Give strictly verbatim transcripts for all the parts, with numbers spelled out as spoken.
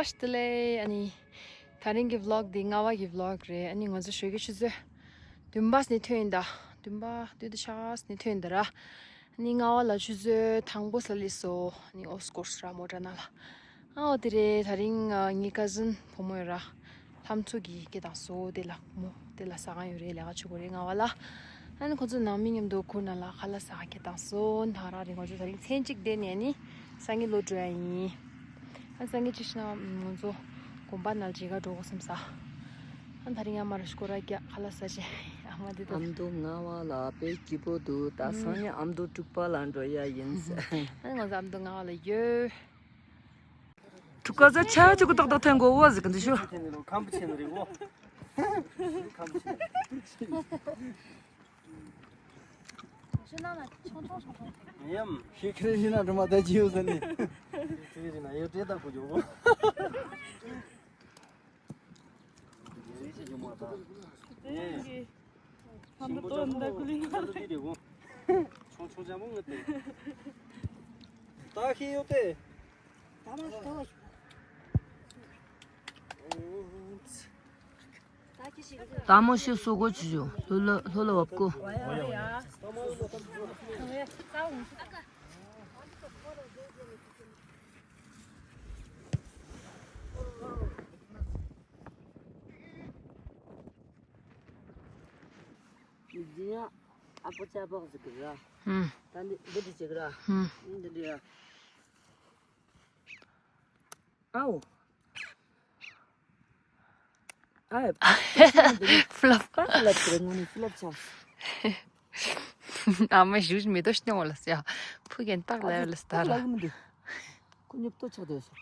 བཀྲ་ཤིས་བདེ་ལེགས། ཨ་ནི། ད་རིང་གི་བི་ལོག་འདི་རྔ་བ་གི་བི་ལོག་རེད། ཨ་ནི་ང་ཚོ་ཞོགས་ཀས་ཆུ་ཚོད་བདུན་པ་ནས་ཐོན་ཡིན་ད། བདུན་པ་དུས་དུ་ཆགས་ནས་ཐོན་ཡིན་ད་ར། ཨ་ནི་རྔ་བ་ལ་ཆུ་ཚོད་དང་པོ་ལ་སླེབས་སོང་། ཨ་ནི་ཨོ་སི་ཀོར་སི་ར་མོ་ཊ་ནང་ལ། ཨ་འོ་དེ་རེད། ད་རིང་ཨ་ངའི་ཀ་ཟིན་བུ་མོ་ཡོད་ར། ལྷ་མཚོ་གི་སྐད་བཏང་སོང་། དེ་ལ་མོ་དེ་ལ་ཟ་ག་ཡོད་རེད། ལས་ཀ་བྱེད་དགོས་རེད་རྔ་བ་ལ། ཨ་ནི་ཁོ་ཚོ་ནང་མི་མཉམ་དུ་གུར་ནང་ལ་ཁ་ལག་ཟ་ག་སྐད་བཏང་སོང་། ད་རང་རེད། ང་ཚོ་ད་རིང་མཚན་གཅིག་བསྡད་ནས་ཨ་ནི་སང་ཉིན་ལོག་འགྲོ་ཡ་ཡིན། ཨ་སང་ཉིན་གཅིག་ཤིག་ན་ང་ཚོ་དགོན་པ་ནང་ལ་མཇལ་ག་འགྲོ་དགོས་བསམ་ས། ཨ་ད་རིང་ཨ་མ་ར་ཤི་ཁོ་ར་རྒྱ་ཁ་ལག་ཟ་བྱས། ཨ་མ་འདི་ད། ཨ་མདོ་རྔ་བ་ལ་དཔེ་སྐྱིད་པོ་འདུག་ད་སང་ཉིན་ཨ་མདོ་འབྲུག་པ་ལ་འགྲོ་ཡ་ཡིན། ཨ་ང་ཚོ་ཨ་མདོ་རྔ་བ་ལ་ཡོད། འབྲུག་པ་ཚོ་ཆ་ཆུ་གུ་ཏག་ཏག་ཐོན་གོ་བ་ཟིག་འདི་ཤོ། ཁམ་བུ་ཆེ་ནི་རེད་བོ། ཁམ་བུ་ཆེ། ཡམ། ཤེས་ཁ་རེ་ཤེས་ན་འགྲོ་མ་ད་ཅི་ཡོད་ཟེར་ནི། ཤེས་ཁ་རེ་ན་ཡོད་དེ་ད་གོ་ཡོད་བོ། ཡེ་ཅི་ཡོད་མ་ད། ཨེ། ཁམ་བུ་ཏོ་འདི་གུ་ལི་ང་ལ་དེ་རེད་བོ། ཆུང་ཆུང་ཅང་མོ་ངི་དེ། ད་ཤེས་ཡོད་དེ། ད་མ་ཤེས་ཏོ། ད་མོ་ཤི་སུ་གོ་ཆུ་ཆུ། ལྷོ་ལ་ལྷོ་ལ་བབ་གོ། འདི་ཡང་ཨ་ཁུ་ཅག་པགས་ཟིག་གི་ར། ཧུམ། ད་འདི་འདི་འདི་ཅིག་ར། ཧུམ། འདི་འདི་ར། ཨའོ། ཨ། ཕློབ། ཕ་ཕློབ་ཟེར་ངོ་ནས་ཕློབ་ཆགས། ཨ་མ་ཞུ་མེ་ཏོག་སྙིང་བ་ལ་ཟེར། ཕུག་གན་སྟག་ལ་ལ་སྟག་ལ། ཁོ་ཉོབ་ཏོ་ཆགས་དེ་སོ།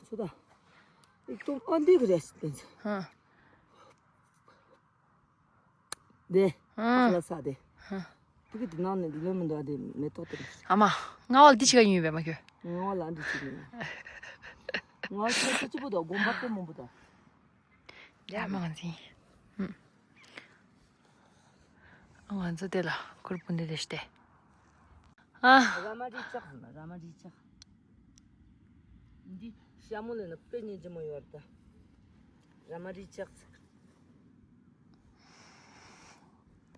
ཆུ་ད། ཨི་ཏོ་ཨ་འདི་གི་རེད་ཟེར། ཧ། དེ། ཨ། ལ་ས་དེ། ཧ། ཕུག་གི་དེ་ནང་ནས་འདི་ལོ་མི་འདུག་ཨ་དེ་མེ་ཏོག་དེ་རེད། ཨ་མ། ང་བ་ལ་འདི་ཆི་ག་ཡིན་ཡོད་པས་མ་ཁྱོད། ང་བ་ལ་འདི་ཆི་ག་ཡིན། ང་ཚོ་ཚོ་ཆི་པོ་དང་དགོན་པ་དཔེ་མང་པོ་དང་། རྒྱ་མང་ཟིན། ཧུམ། ང་ཚོ་དེ་ལ་ཁུར་པོ་འདི་དེ་སྟེ། ཨ། ར་མ་རི་ལྕགས་ཟེར་ན་ར་མ་རི་ལྕགས། འདི་ཤ་མོ་ལས་ན་དཔེ་སྙིང་རྗེ་མོ་ཡོད་རེད་ད། ར་མ་རི་ལྕགས་ཟེར།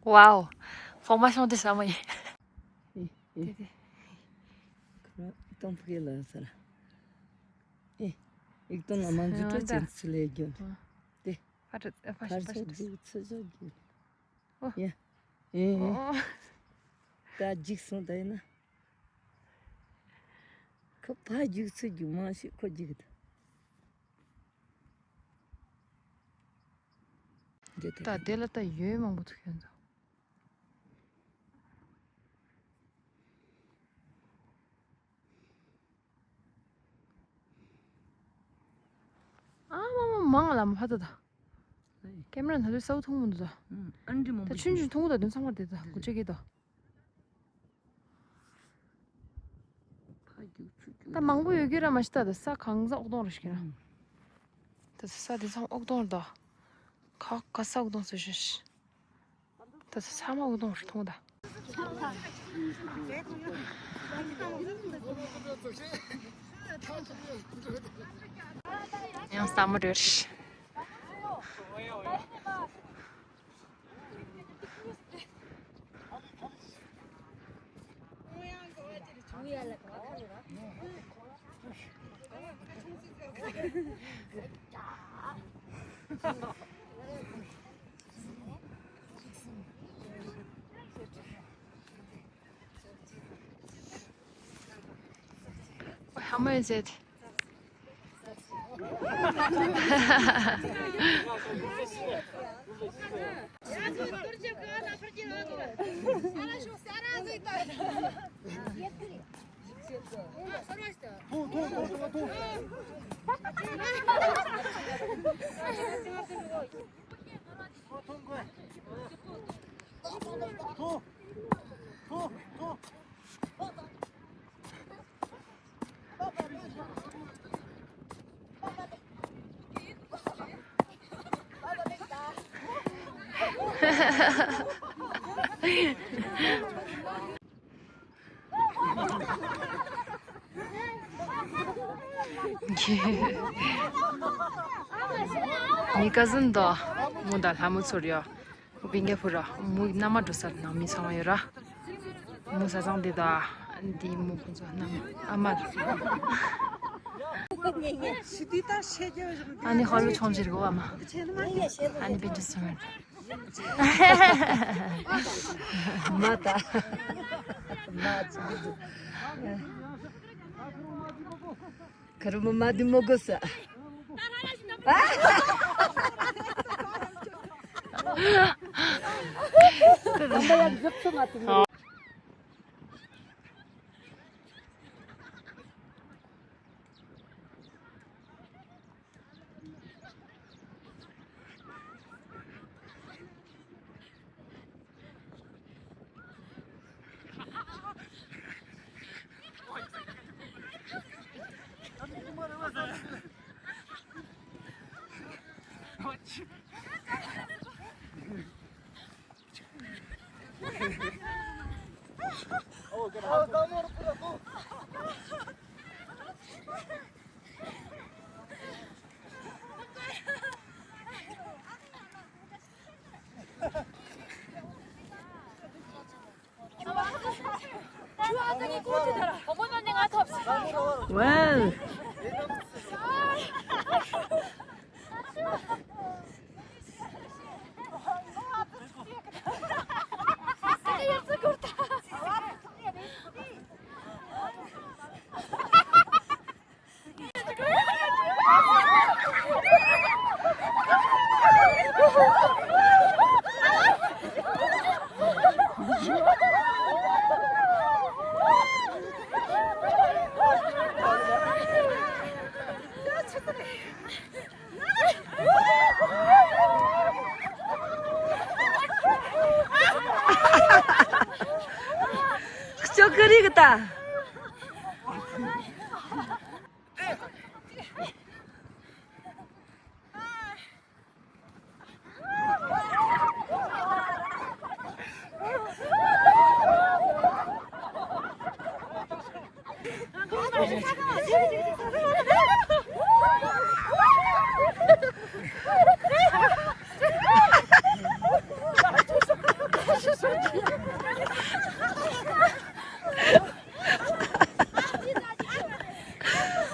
ཝའོ། ཧྥོ་མ་ཤོང་དེ་ས་མ་ཡིན། ཨེ་ཨེ། དེ་དེ། ཁོ་རང་ཏོང་ཕུ་གེ་ལ་ས་ར། ཨེ། ཨིག་ཏོང་ལ་མ་འཇུ་ཏོ་ཅན་ཚུ་ལས་རྒྱུ། དེ། ཕ་ཕ་ཕ་ཕ་ཕ་ཕ་ཕ་ཕ་ཕ་ཕ་ཕ་ཕ་ཕ་ཕ་ཕ་ཕ་ཡ། ཨེ། ཨོ། ད་འཇིགས་སོང་ད་ཡིན་ན། ཁོ་ཕ་རྒྱུག་ཚུར་རྒྱུག་མ་ཤེས་ཁོ་རྒྱུག་ད། ད་དེ་ལ་ད་ཡོད་མང་པོ་ཐུག་ཡོད་འདུག་ཨ་མ་མ་མང་ལ་མ་ཕ་ད་ད། ཀེམ་ར་ན་དུ་སའུ་ཐུང་མུ་འདུག་ད། ཨན་འདི་མང་པོ་ད་ཆུན་ཆུན་ཐུང་ད་དུ་ཚང་མ་དེ་ད་གུ་ཅེ་གེ་ད། ད་མང་པོ་ཡོད་ཀྱི་ར་མ་ཤི་ད་ད་ས་གང་ས་ཨོག་དོང་ར་ཤི་ཀྱི་ར། ད་ས་དེ་ཚང་ཨོག་དོང་ར་ད། ཁ་ཁ་ས་ཨོག་དོང་ས་ཤི་ཤི། ད་ས་ས་མ་ཨོག་དོང་ར་ཐུང་ད། ཡང་ས་མ་རེད། How much is it? ངའི་ཀ་ཟིན་དོ། མོ་དང་ལྷ་མོ་ཚོར་ཡོད། སྦིན་ག་ཕུ་ར། མོ་མནའ་མ་འགྲོ་སར་ནང་མི་ཚང་མ་ཡོད་ར། མོ་ས་ཚང་འདི་དང་འདི་མོ་ཁོང་ཚོ་མནའ་མ་ཨ་མ། ཨ་ནི་ཧ་ལུ་ཆོང་ཅིར་གོ་ཨ་མ། ཨ་ནི་བེ་ཅི་སོང་། མ་ད། མ་ཅི་གི་འདུག་ཁ་རུ་མོ་མ་དུ་མོ་གོ་ས། Well. ཅོ་ཀི་རིག་ད།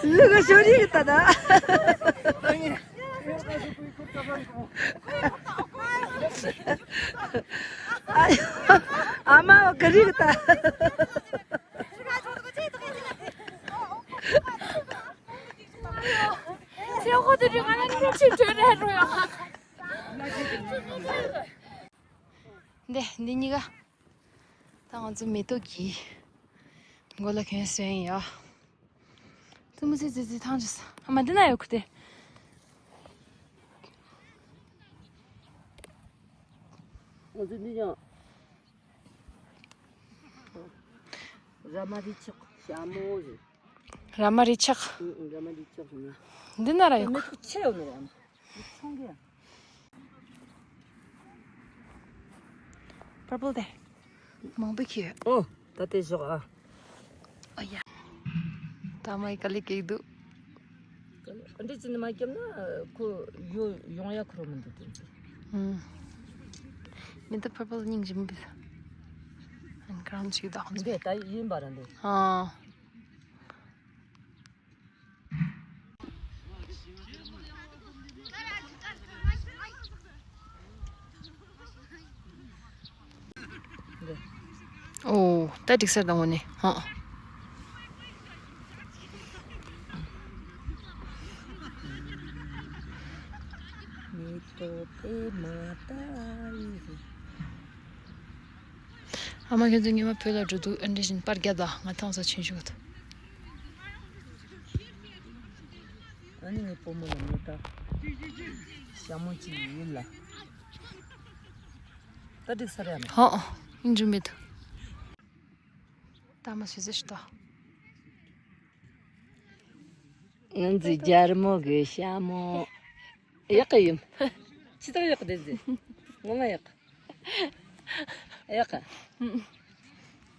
ལུག་ཤོ་རིག་ད་ད། ཨ་མ་ག་རིག་ད། འདི་འདི་གཉིས་ཀ་ད་ང་ཚོ་མེ་ཏོག་གི་མགོ་ལ་གྱོན་སོན་ཡོད། ཙི་མུ་ཙི་ཙི་ཙི་ཐང་ཅིག་ས། ཨ་མ་འདི་ན་ཡོད་ཁུ་ཏེ། ང་ཚོ་འདི་ཡང་། ར་མ་རི་ཆག་ཞྭ་མོ་རེད། ར་མ་རི་ཆག་ཨུ་ཨུ་ར་མ་རི་ཆག་ཟེར་ན། འདི་ན་ར་ཡོད་ཁུ། མེ་ཏོག་ཆེ་ཡོད་ནོ་ར། Purple དེ། མང་པོ་ཁྱེར། ཨོ། ད་དེ་ཞོག་ཨ། ཨོ་ཡ། ད་མའི་ཀ་ལི་ཀེག་འདུག་ཨ་འདྲ་ཅི་ནི་མ་བརྒྱབ་ན་ཁོ་ཡོ་ཡོང་ཡ་ཁོ་རོ་མི་འདུག་དེ་ཚོ། ཨུམ། མི་འདི་purple སྙིང་རྗེ་མོ་བི་ས། ཨན་ཀ་རམ་ཅིག་དང་། འདི་ད་ཡིན་པ་ར་འདི། ཨ། ཨོ། ད་འགྲིག་སར་དང་ངོ་ནས་ཧང་། མེ་ཏོག་པད་མ་ལྟ་བུ། ཨ་མ་ཁྱོད་ཚོ་ཉི་མ་བོད་ལ་འགྲོ་འདུག་ཨ་འདྲ་བཞིན་པར་རྒྱག་དང་ང་ཐང་ས་ཆེན་ཞུ་གི་འདུག་ཨ་ནི་ངའི་སྤོ་མོ་ལ་མེ་ཏོག་ཞྭ་མོ་གཅིག་ཡིན་ལ། ད་འགྲིག་ས་རེད་མེད། ཧོ། ཨིན་འགྲུ་མེད། ད་མ་ཤི་ཟེར་ཤི་ཏོ། ང་ཚོའི་རྒྱལ་མོ་གི་ཞྭ་མོ། ཡག་གི་ཡིན། ཅི་ལྟར་ཡག་གི་དེ་ཟེ། ངོ་མ་ཡག་གི། ཡག་གི།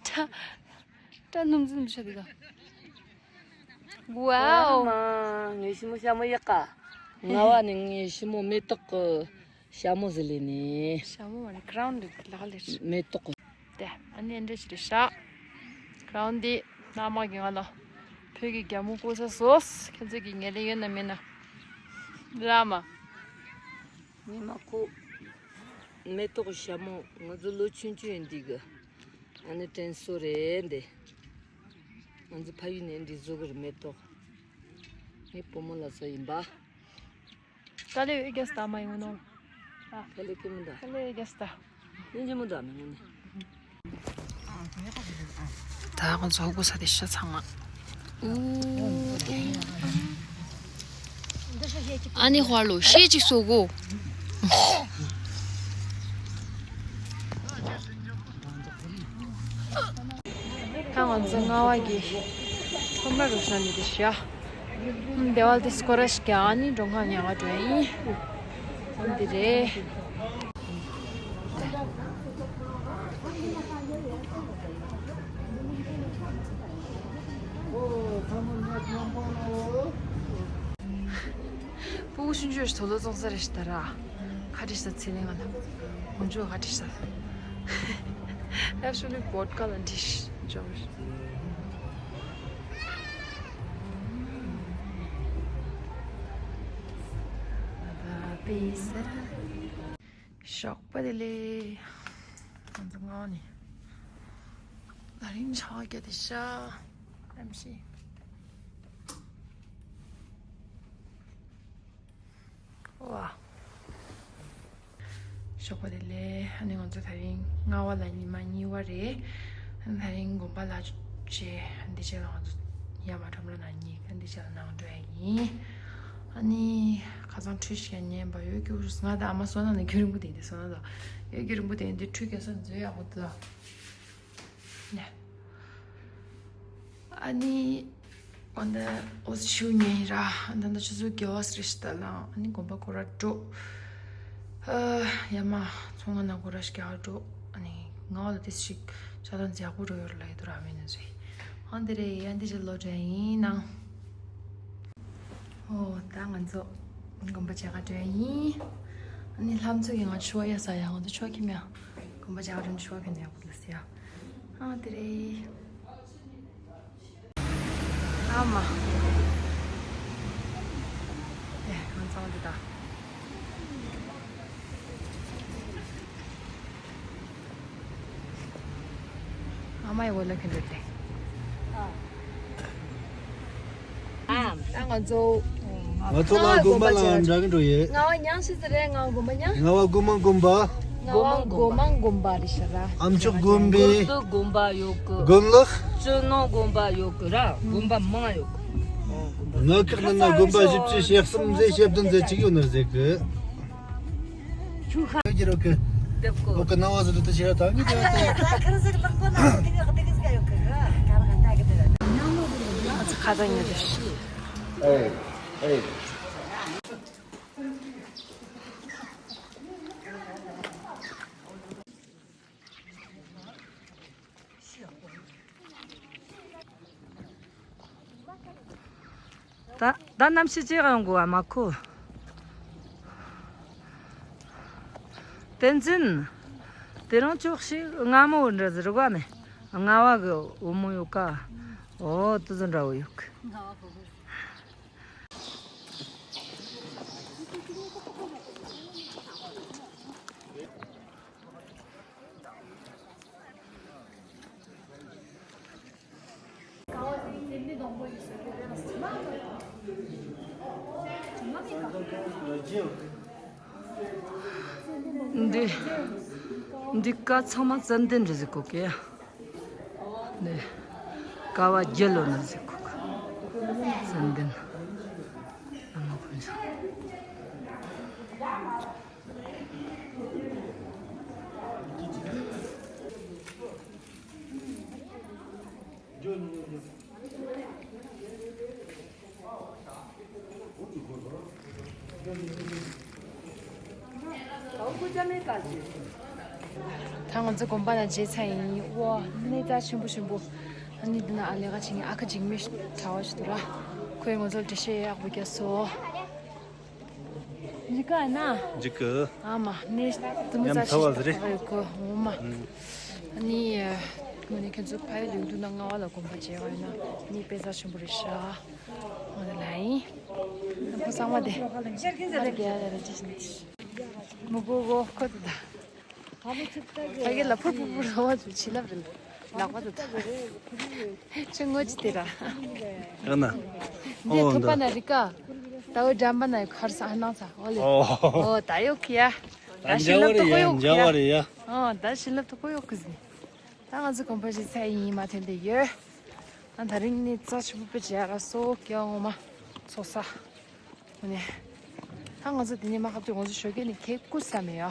ཁྲ། ཁྲ་སྣུམ་འཛིན་མི་ཤ་དེ་ག་ཝའོ། ངའི་ཞི་མོ་ཞྭ་མོ་ཡག་ག་ང་བ་ནི་ངའི་ཞི་མོ་མེ་ཏོག་གི་ཞྭ་མོ་ཟིག་ལས་ནི། ཞྭ་མོ་མ་རེད། ཀ་རའུན་རེད། ལག་ལེར། མེ་ཏོག་གི། དེ་ཨ་ནི་འདྲ་ཞིག་རེད་ཤག་ཀ་རའུན་འདི་ནང་མ་གི་ང་ལ་བོད་ཀྱི་རྒྱ་མོ་བསྐོར་ས་སོ། ཁྱེད་ཚོ་གི་ངེས་ལེ་ཡོད་ན་མེད་ན། ར་མ། ངས་མ་ཁུ། མེ་ཏོག་ཞྭ་མོ་ང་ཚོ་ལོ་ཆུང་ཆུང་ཡིན་དུས་གི་ཨ་ནི་དྲན་གསོ་རེད་འདི། ང་ཚོ་ཕ་ཡུལ་ནས་འདི་བཟོ་གི་རེད་མེ་ཏོག་ངའི་བུ་མོ་ལ་སོ་ཡིན་པ། ད་ལེ་ཨེ་རྒྱ་སྟ་མ་ཡོང་ནོ། ད་ལེ་ཀི་མི་འདའ། ད་ལེ་ཨེ་རྒྱ་སྟ། སྙིང་རྗེ་མོ་འདའ་མི་ངོ་ནི། ད་ང་ཚོ་ཧོ་གོ་ས་དེ་ཤ་ཚང་མ། ཨ་ནི་ཧོ་ལོ་ཤེས་ཅིག་སོ་གོ། ད་ང་ཚོ་རྔ་བ་གི་ཁྲོམ་ར་རུ་ཤ་ནི་དེ་ཤ། ཨམ་དེ་བ་དེ་སྐོར་ར་ཞིག་གི་ཨ་ནི་འགྲོ་ཁང་ཉག་ག་འགྲོ་ཡིན། ཨམ་དེ་རེད། སྤུ་གུ་ཆུང་ཆུང་ཞིག་དོ་ལོ་བཙོང་ས་རེད་ཤི་ད་ར། ཁ་བྲིས་ས་ཚེ་ལེ་ང་ལ། ང་ཚོ་ཁ་བྲིས་ས། Actually vodka ལ་འདྲིས་ཅོག་པ་དེ་ལས། ང་ཚོ་ངའོ་ནི། ད་རིང་ཆ་བ་བརྒྱ་དེ་ཤ། ཨེམ་ཤི། ཝ། ཞོགས་པ་དེ་ལས་ཨ་ནི་ང་ཚོ་ད་རིང་རྔ་བ་ལ་ཉི་མ་གཉིས་པ་རེད། ཨ་ནི་ད་རིང་དགོན་པ་ལ་བྱས་འདི་བྱས་ལ་ང་ཚོ་ཡར་མར་ཁྲོམ་ར་ནང་གཉིས་ཀ་འདི་བྱས་ལ་ནང་འགྲོ་ཡ་ཡིན། ཨ་ནི་ཁ་སང་ཁྲུས་ཤིག་ཉན་པ་ཡོད་རྒྱུ་ང་དང་ཨ་མ་སོ་ན་ནི་རྒྱུན་རིང་པོ་དེ་འདི་སོ་ན་ལ་ཡོད་རྒྱུན་རིང་པོ་དེ་འདི་ཁྲུས་ཀྱི་སོ་མཛོད་ཡག་པོ་དེ་ལ། ནས། ཨ་ནི། ཨ་ནི་འོ་ཞུ་ཉན་ར། ཨ་ནི་ད་ཆུ་ཚོད་བརྒྱད་པ་རེད་ཤི་ད་ལ། ཨ་ནི་དགོན་པ་སྐོར་ར་འགྲོ། ཨ། ཡ་མ། ཚོང་ཁང་ནང་སྐོར་ར་ཞིག་རྒྱག་འགྲོ། ཨ་ནི་ང་ལ་དེ་ཞིག་ཆ་ཚང་མཛེས་པོ་རུ་ཡོད་ལ་ཡོད་དོ་ར་མེད་ན་ཟེ། ཨ་འདི་རེད་ཡ་འདི་ཅི་ལོ་དྲན་ཡིན་ནང་། ཨོ་ད་ང་ཚོ་དགོན་པ་བྱ་དགའ་འགྲོ་ཡ་ཡིན། ཨ་ནི་ལྷམ་ཚོ་གི་ང་ཆུ་བ་ཡ་ས་ཡ་ང་ཚོ་ཆུ་བ་ཁྱིམ་ཡ། དགོན་པ་བྱ་དགའ་འགྲོ་ཆུ་བ་ཁྱིམ་ཡ་བུ་ལ་ཟེ་ཡ། ཨ་དེ་རེད། ཨ་མ། ཨེ་ང་ཚོ་འདི་ད། ཨ་མའི་འོ་ལ་ཁེ་འདོད་དེ། ཨ་ང་ཚོ། ང་ཚོ་ལ་དགོན་པ་ལ་འདྲ་གི་འགྲོ་ཡོད། ང་བ་ཉང་ཤི་ཟེར་རེད། ང་བ་དགོན་པ་ཉང་། ང་བ་དགོན་མང་དགོན་པ། ང་བ་དགོན་མང་དགོན་པ་རེད་ཤ་ར། ཨ་མཆོག་དགོན་པའི། དགོན་དུ་དགོན་པ་ཡོད་གི། དགོན་ལག་སྤྱི་ནང་དགོན་པ་ཡོད་གི་ར། དགོན་པ་མང་ཡོད་གི། ང་ཁག་ནང་ན་དགོན་པ་བཞི་བཅུ་ཞེ་གསུམ་ཟེ་ཞེ་བདུན་ཟེ་གཅིག་ཡོད་ནི་ཟེ་གི། ཆུ་ཁ། ཡོད་ཀྱི་རོ་གི། འོ་གི་ནང་བ་ཟེར་དུ་ཞེ་ར་ཐང་གི་དེ་ཁ་ཁ་ཟིག་ལག་པ་ན་དེ་གི་དེ་གི་ཟིག་ཡོད་གི་ར། ཁ་ར་ཁ་ད་གི་དེ་ར། ཁ་ད་ཉོ་དེ། ཨེ་ཨེ། ད་ད་གནམ་གཤིས་ཅི་ཡང་གོ་བ་མ་ཁོ། བསྟན་འཛིན། དེ་རིང་ཅོག་ཞིག་སྔ་མོ་འདྲ་ཟེར་གོ་མེ། སྔ་བ་གི་འོ་མོ་ཡོད་ཀ། འོ་དུ་ཟོ་འདྲ་བོ་ཡོད་ཀི། འདི་འདི་ཀ་ཚང་མ་ཙན་དན་རེད་ཟེར་གོ་ཀེ། འདི་ཀ་བ་རྒྱལ་ལོ་ན་ཟེར་གོ་ཀ། ཙན་དན། ཨ་མ་ཁོ་ཚོ། ད་ང་ཚོ་དགོན་པ་ནང་མཇལ་ཚར་ཡིན། ཝ་གནས་རྩ་ཆེན་པོ་ཆེན་པོ། ཨ་ནི་འདི་ན་ཨ་ལས་ཀ་བྱེད་མཁན་ཨ་ཁུ་འཇིགས་མེད་གྲྭ་བ་ཞིག་འདུག་ར། ཁོས་ང་ཚོར་འགྲེལ་བཤད་ཡག་པོ་བརྒྱབ་སོང་། འཇིགས་ཀ་ན། འཇིགས་ཀ་ཨ་མ་ནི་དུ་མི་ཉམ་ཚ་བ་ཟེར་རེད། ཡོད་གོ་ངོ་མ། ཨ་ནི་ངོ་ནི་ཁྱེད་ཚོ་ཕ་ཡུལ་ཡོང་དུས་ན་རྔ་བ་ལ་དགོན་པ་མཇལ་བ་ཡིན་ན་ནི་དཔེ་རྩ་ཆེན་པོ་རེད་ཤག་ངོ་ནི་ལ་ཡིན། ཕོ་གསང་བ་དེ། ཨ་རེ་རེ་རེ་ཅི་ཞིག་མི་གོ་གོ་ཁོ་དེ་ད། ཕ་གི་ལ་ཕུར་ཕུར་ཕུར་ར་བ་ཚོ་བྱིན་རླབས་རེད། ལག་པ་དེ་ད། ཆུ་ངོ་ཅི་དེ་ར། ཨ་ན། འདི་ཐུབ་པ་ན་རི་ཀ་ད་འོ་འགྲམ་པ་ན་ཁར་ས་ཧ་ནང་ས་འོ་ལེ། ཨོ། ཨོ་ད་ཡོག་གི་ཡ། ད་ད་བྱིན་རླབས་མཇལ་བ་ཐུག་གོ་རེད་ཡ། ཡོག་གི་མཇལ་བ་ཡ། རེད་ཡ། ཨོ་ད་བྱིན་རླབས་ཐུག་གོ་ཡོག་གི་ཟིན། ད་ང་ཚོ་གོམ་པ་ཞིག་ཚད་ཡིན་མ་ཐོན་དེ་ཡོད། ཨ་ད་རིང་ནི་རྩ་ཆུ་བུ་པེ་བྱས་ར་སོ་ཀྱ་ངོ་མ་ཚོགས་ས། ཨ་ནི། ད་ང་ཚོ་དེ་ནས་མ་ཁབ་ཏུ་ང་ཚོ་ཞོགས་ཀས་ནས་ཁེག་ཀུ་ས་མེད་ཡ།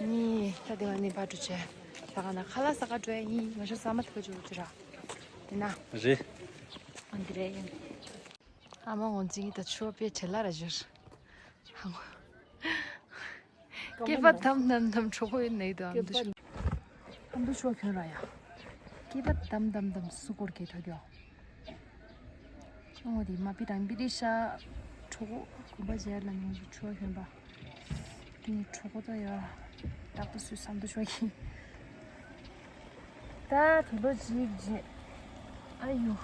ནི་ད་དེ་བ་ནི་ཕ་འགྲོ་བྱས། ད་ག་ན་ཁ་ལག་ཟ་ག་འགྲོ་ཡ་ཡིན། ང་ཚོ་ཟ་མ་ཐུབ་པ་འཇུ་འཇུ་ར། དེ་ན། རེད། ཨ་འདི་རེད་ཡིན། ཨ་མ་ངོ་འཛིན་གྱི་ད་ཆུ་བ་པེ་བྲེལ་ལ་ར་བཞུར། ཧ་ངོ་། སྐེད་པ་དམ་དམ་དམ་གྲོགས་པོ་ཡོད་ནའི་དུ་ཨམ་དུ་ཤོག་ཨམ་དུ་ཤོག་ཁྱོད་ར་ཡ། སྐེད་པ་དམ་དམ་དམ་སུ་སྐོར་གེ་ཐོ་རྒྱོ། ཨོ་དེ་མ་པི་རང་པི་རི་ཤ་གྲོགས་པོ་གུམ་པ་ཇེར་ལ་ནང་གི་ཆུ་ཁྱོད་པ། དེ་ནི་གྲོགས་པོ་ད་ཡ། རག་ཏུ་སུས་ཨམ་དུ་ཤོག་གི། ད་དུ་ལོ་ཅིག་རྗེས། ཨ་ཡོ། ཨ་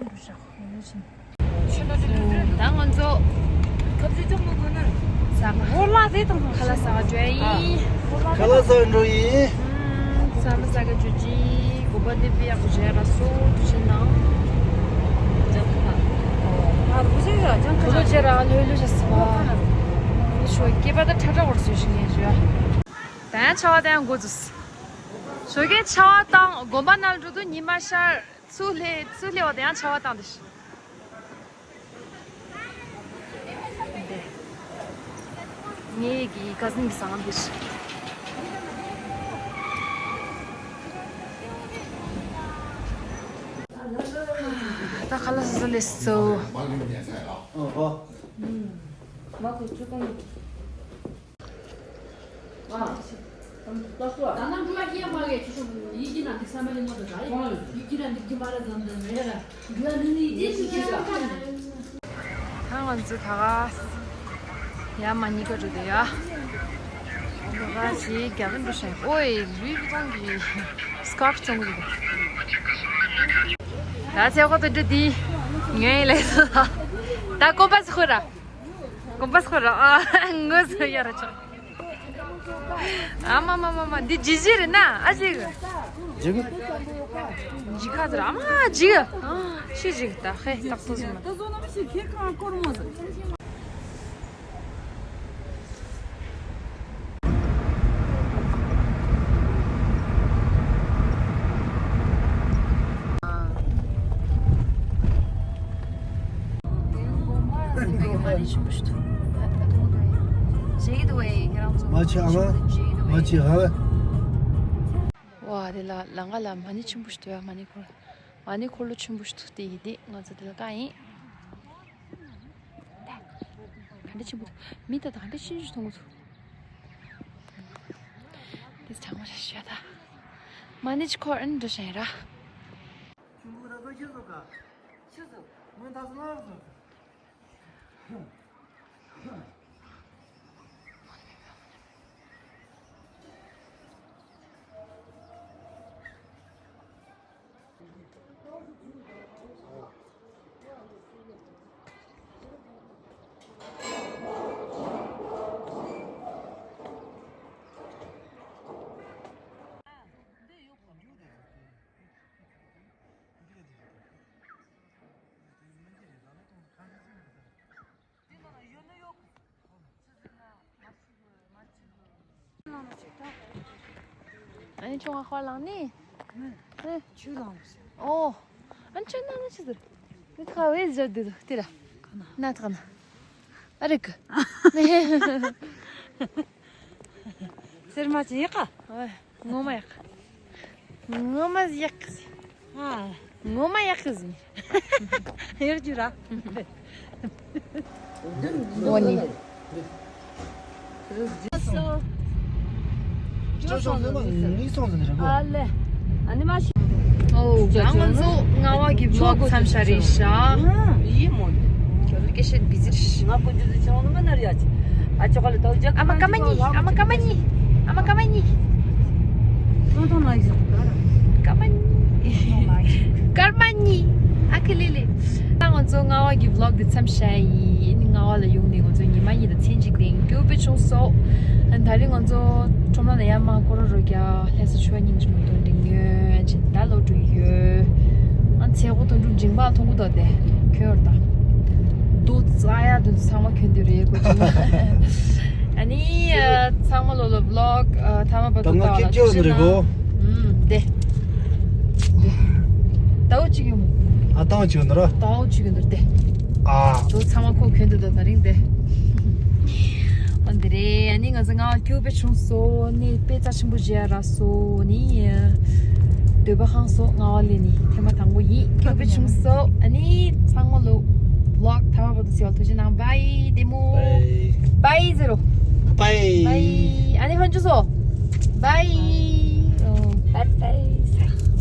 འགྲོ་ཤག་ཡོ་ལོ་ཅིག་ད་ང་ཚོ་ཁ་ཚུལ་ཅུང་མི་དགོས་ན་ས་ག་ཧོ་ལ་ཟེ་དང་ཁ་ལ་ས་ག་འགྲོ་ཡིན། ཁ་ལ་ས་འགྲོ་ཡིན། ས་མ་ས་ག་འགྲོ་ཅི་གོ་པ་དེ་པི་ཡག་པོ་བྱས་ར་སོ་འགྲོ་ཅི་ན། ཨ་བུ་ཟེ་ཡ་ཅང་ཁ་ལ་ཇེ་ར་ལྷོད་ལྷོད་བྱས་སོ། ཤོ་སྐེད་པ་ད་ཁྲ་ཁྲ་བོར་སོ་ཞིག་ངས་ཞུ་ཡ། ད་ཡང་ཆར་པ་ད་ཡང་འགོ་བཙུགས། ཞོགས་ཀས་ཆར་པ་བཏང་དགོན་པ་ནང་འགྲོ་དུས་ཉི་མ་ཤར་ཚུར་སླེབས་ཚུར་སླེབས་པ་དང་ཡང་ཆར་པ་བཏང་དེ་ཤི། ངའི་གི་ཀ་ཟིན་གི་སང་དེ་ཤི། ད་ཁ་ལག་ཟ་ཟ་ལས་སོ། ད་ང་ཚོ་ད་ག་ཡ་མ་ཉི་ག་འགྲོ་དེ་ཡ། ད་ག་ཞིག་རྒྱ་བན་འགྲོ་ཤེས། ཨོའི་ལུས་བུ་ཏོང་གི་སི་ཀར་ཕི་བཙོང་གི་འདུག་ད་ཚེ་ཁོ་ཏོ་འགྲོ་དེ་ངའི་ལས་སུ་ད་ཀོ་པ་སི་ཁོ་ར། གོམ་པ་སྐོར་ར། ཨ། ངོ་སོ་ཡ་ར་ཆོག་ཨ་མ་མ་མ་མ། འདི་ཇི་ཇི་རེད་ན་ཨ་ཇི་གི། ཇི་གི། ཇི་ཁ་ཟེར་ཨ་མ་ཇི་གི། ཨ། ཤི་ཇི་གི་ད་ཧེ་ཏག་ཏོ་ཟེར་མ། མ་ཆེ་ཨ་མ། མ་ཆེ་ཧ་ལ། ཝ་དེ་ལ་ལང་ཀ་ལ་མ་ཎི་ཆེན་པོ་ཞིག་འདུག་མ་ཎི་འཁོར། མ་ཎི་འཁོར་ལོ་ཆེན་པོ་ཞིག་འདུག་དེ་ཡི་དེ་ང་ཚོ་དེ་ལ་བཀག་ཡིན། ག་འདྲ་ཆེན་པོ་འདུག་མི་ད་ད་ག་འདྲ་ཆེན་ཆུ་མཐོང་གི་འདུག་དེ་གྲང་མོ་རེད་ཤག་ད། མ་ཎི་ཅི་ཁོ་ཨན་འདྲ་ཞིག་ཡིན་ར། ཨ་ནི་ཁྱོད་ང་ཁོ་ལངས་ནི། ཨ། ཆུ་ལངས་སོང་། ཨོ། ཨ་ནི་ཁྱོད་ནང་ན་ཆི་ཟེར། ནི་ཐ་བའི་ཟེར་དུ་དུ་དེ་ར། ཁ་ན། ན་ཐག་ན། ཨ་རིག་གི། སེར་མ་ཅི་ཡག་ག་ཨོ། ངོ་མ་ཡག་ངོ་མ་ཡག་ཨ། ངོ་མ་ཡག་ཟིན། ཡོད་རྒྱུ་ར། འོ་ནི། ཅོ་ཅོ་ལེ་མ་ནི་སོང་ཟིན་རེད་གོ་ཨ་ལེ། ཨ་ནི་མ་ཤི། ཨོ། ང་ང་ཚོ་རྔ་བ་གི་vlog མཚམས་བཞག་རེད་ཤག་ཡིན་མོ། ཁྱོད་ཀྱི་ཤེད་བི་ཟིར་ཤི། ང་ཀུན་ཇུ་ཟི་ཆང་ནི་མ་ནར་ཡ་ཅི། ཨ་ཅོ་ག་ལ་ཏོ་ཇག་ཨ་མ་ཀ་མ་ནི། ཨ་མ་ཀ་མ་ནི། ཨ་མ་ཀ་མ་ནི། ཏོང་ཏོང་ལ་ཡི་ཟོ། ཀ་མ་ནི། ཀར་མ་ནི། ཨ་ཁི་ལི་ལི། ད་ང་ཚོ་རྔ་བ་གི་vlog འདི་མཚམས་བཞག་ཡིན། རྔ་བ་ལ་ཡོང་ནས་ང་ཚོ་ཉི་མ་གཉིས་དང་མཚན་གཅིག་ལྡན། སྐྱིད་པོ་བྱུང་སོང་། ད་རིང་ང་ཚོ་ཁྲོམ་ལ་ན་ཡ་མ་ཀོ་རོ་རོ་རྒྱ་ལྷ་ས་ཆུ་བ་སྙིང་རྗེ་མོ་དོན་འདྲི་ཉོན་ཅི་ད་ལོ་འགྲོ་ཡོད། ཨ་ཚེ་གོ་དོན་འགྲུབ་འཇིང་པ་མཐོང་གོ་ད་དེ་ཁྱོད་ད་དུ་ཙ་ཡ་དུ་ཚང་མ་ཁྱོད་འདི་རེད་གོ་ཅི། ཨ་ནི་ཚང་མ་ལོ་ལོ་vlog ཐ་མ་བར་དུ་ལྟ་བ་ལ་ཐུགས་རྗེ་གནང་། ཨུམ་དེ། ཏའོ་གཅིག་ཡོང་། ཨ་ཏའོ་གཅིག་ཡོང་ནོ་ར། ཏའོ་གཅིག་ཡོང་ནོ་ར་དེ། ཨ། ཏོ་ཚང་མ་ཁོ་གྱོན་འདུག་ད་ད་རིང་དེ། འོན་ཏེ་རེད། ཨ་ནི་ང་ཚོ་ང་སྐྱིད་པོ་བྱུང་སོང་། ནི་དཔེ་རྩ་ཆེན་པོ་བརྗེ་ཡ་རག་སོང་། ནི་འདོད་པ་ཧང་སོང་། ང་བ་ལེ་ནི་ཐེངས་མ་དང་པོ་ཡིན། སྐྱིད་པོ་བྱུང་སོང་། ཨ་ནི་ཚང་མ་ལོ་vlog ཐ་མ་བར་དུ་གཟིགས་པ་ཐུགས་རྗེ་གནང་། Bye བདེ་མོ། Bye zero། Bye bye ཨ་ནི་ཧོན་ཅུ་སོ། Bye bye bye bye